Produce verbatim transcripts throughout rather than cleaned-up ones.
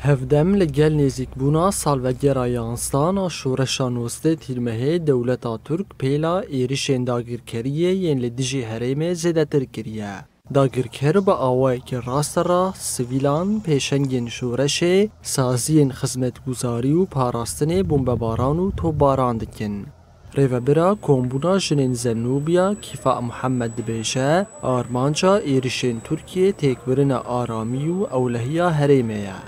Hevdem li gel nêzîkbûna salvegera yanzdan a şoreşa nozdeh Tîrmehê dewleta Tirk pêla êrişên dagirkeriyê yên li dijî herêmê zêdetir kiriye. Dagirker bi awayekî rasterast sivîlan, pêşengên şoreşê, saziyên xizmetguzarî û parastinê bombebaran û topbaran dikin. Rêvebira Kombûna Jinên Zenûbiya Kîfa Muhammed dibêje, armanca êrişên Tirkiyê têkbirina aramî û ewlehiya herêmê ye.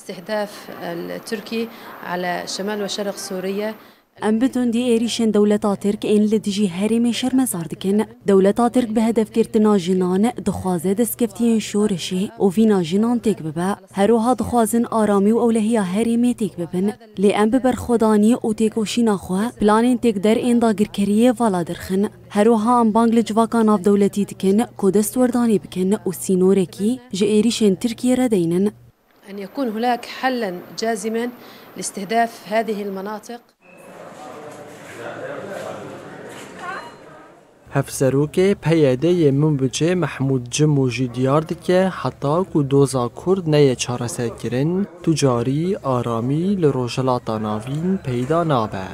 استهداف التركي على شمال وشرق سوريا. Em bi tundî êrîşên dewleta Tirk ên li dijî herêmê şermezar dikin. Dewleta Tirk bi hedefgirtina jinan dixwaze destkeftiyên şoreşê û vîna jinan têk bibe. Her wiha dixwazin aramî û ewlehiya herêmê têk bibin. Lê em bi berxwedanî û têkoşîna xwe planên têkder ên dagirkeriyê vala dirxin. Her wiha em bang li civaka navdewletî dikin ku destwerdanê bikin û sînorekî ji êrîşên Tirkiyê re deynin. أن يكون هناك حلا جازما لاستهداف هذه المناطق. Hevserokê P Y D yê Minbicê Mehmûd Cimo jî diyar dike, heta ku doza Kurd neyê çareserkirin, tu carî aramî li Rojhilata Navîn peyda nabe.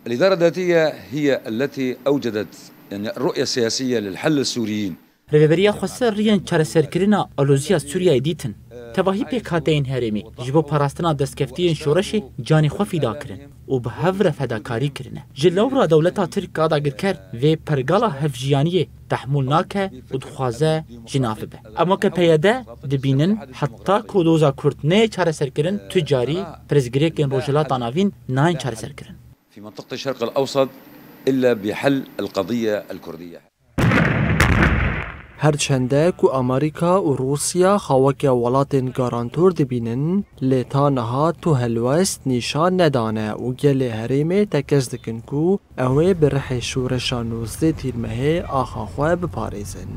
الإدارة الذاتية هي التي أوجدت يعني الرؤية السياسية للحل السوريين. Rêveberiya Xweser riyên çareserkirina aloziya Sûriyeyê dîtin. Tevahî pêkhateyên herêmê ji bo parastina destkeftiyên şoreşê canê xwe fîda kirin û bi hev re fedakarî kirine. Ji lewra dewleta Tirk a dagirker vê pergala hevjiyaniyê tehmûl nake û dixwaze ji nav bibe. Em weke P Y D dibînin heta ku doza Kurd neyê çareserkirin, tu carî pirsgirêkên Rojhilata Navîn nayên çareserkirin. في منطقة الشرق الأوسط إلا بحل القضية الكردية. Her çende ku Amerîka û Rûsya xwe weke welatên garantor dibînin, lê ta niha tu helwest nîşan nedane û gelê herêmê tekez dikin ku ew ê bi rihê şoreşa nozdeh Tîrmehê axa xwe biparêzin.